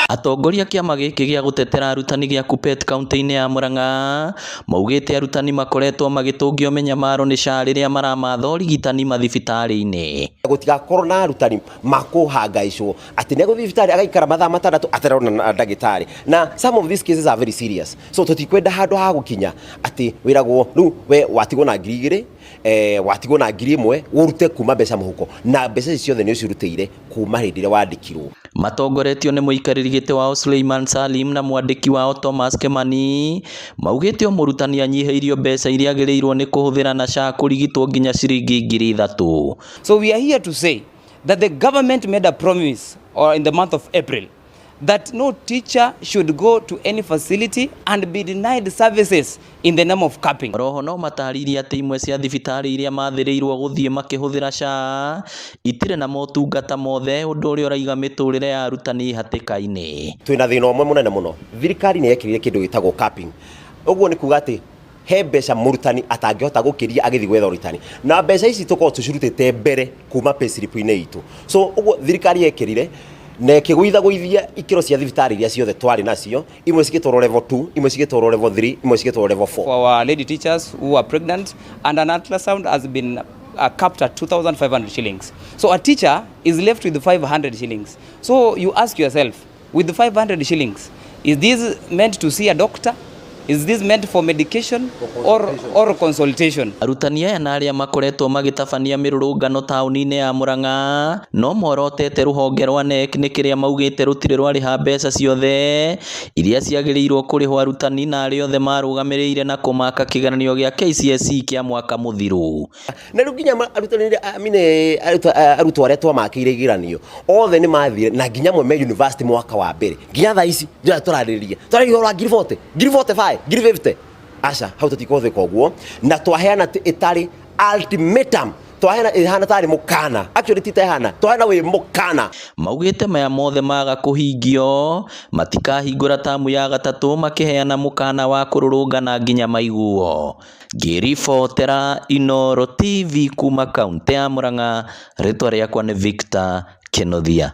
Atongoria a kĩama gĩkĩ gĩa gũtetera arutani gĩa KUPPET kauntĩ-inĩ ya Murang'a maugĩte arutani makoretwo magĩtũngio mĩnyamaro nĩ SHA rĩrĩa maramatha ũrigitani mathibitarĩ-inĩ. Gũtigakorwo na arutani makũhangaicwo atĩ nĩ egũthiĩ thibitarĩ agaikara mathaa 6 atarona na ndagĩtarĩ, na some of these cases are very serious, so tũtikwenda handũ ha gũkinya atĩ wĩragwo rĩu we watigwo na 2000, watigwo na 1000 ũrute kuma mbeca mũhuko, na mbeca ici ciothe nĩ ũcirutĩire kuma hĩndĩ ĩrĩa wandĩkirwo. Matongoretio nĩ mũikarĩri gĩtĩ wao Suleiman Salim na mwandĩki wao Thomas Kimani maugĩte o mũrutani anyihĩirio mbeca iria agĩrĩirwo nĩ kũhũthĩra na SHA kũrigitwo nginya ciringi 3000. So we are here to say that the government made a promise or in the month of April that no teacher should go to any facility and be denied services in the name of capping. Oroho no matarĩirie atĩ imwe cia thibitarĩ iria mathĩrĩirwo gũthiĩ makĩhũthĩra SHA itirĩ na motungata mothe, ũndũ ũrĩa ũraiga mĩtũrĩre ya arutani hatĩka-inĩ. Twĩna thĩna ũmwe mũnene mũno. Thirikari nĩ yekĩrire kĩndũ gĩtagwo capping. Ũguo nĩ kuga atĩ he mbeca mũrutani atangĩhota gũkĩria agĩthiĩ gwetha ũrutani, na mbeca ici tũkorwo tũcirutĩte mbere kuma payslip-inĩ itũ. So ũguo thirikari yekĩrire na ĩkĩgũithagũithia ikĩro cia thibitarĩ iria ciothe twarĩ nacio, imwe cigĩtwarwo level 2, imwe cigĩtwarwo level 3, imwe cigĩtwarwo level 4. For our lady teachers who are pregnant, and an ultrasound has been capped at 2,500 shillings. So a teacher is left with 500 shillings. So you ask yourself, with the 500 shillings, is this meant to see a doctor? Is this meant for medication or consultation? Arutani aya na arĩa makoretwo magĩtabania mĩrũrũngano taũni-inĩ ya Murang'a no morotete rũhonge rwa KNEC nĩ kĩrĩa maugĩte rũtirĩ rwarĩha mbeca ciothe iria ciagĩrĩirwo kũrĩhwo arutani na arĩa othe marũgamĩrĩire na kũmaka kĩgeranio gĩa KCSE kĩa mwaka mũthiru. Na rĩu nginya arutani, I mean, arutwo arĩa twamakĩire igeranio othe nĩ mathire, na nginya amwe me university mwaka wa mbere. Nginya thaa ici njĩra tũrarĩrĩria tũrarĩrĩria ũhoro wa 40,000, 45,000, 50,000. Aca, hau tũtikũhũthĩka ũguo, na twaheana ĩtarĩ ultimatum, twaheana ĩhana tarĩ mũkana. Actually ti ta ĩhana, twaheana wĩ mũkana. Maugĩte maya mothe maga kũhingio matikahingũra tamu ya gatatũ, makĩheana mũkana wa kũrũrũngana nginya maiguo. Ngĩribotera Inooro TV kuma kaũntĩ ya Murang'a, rĩtwa rĩakwa nĩ Victor Kĩnuthia.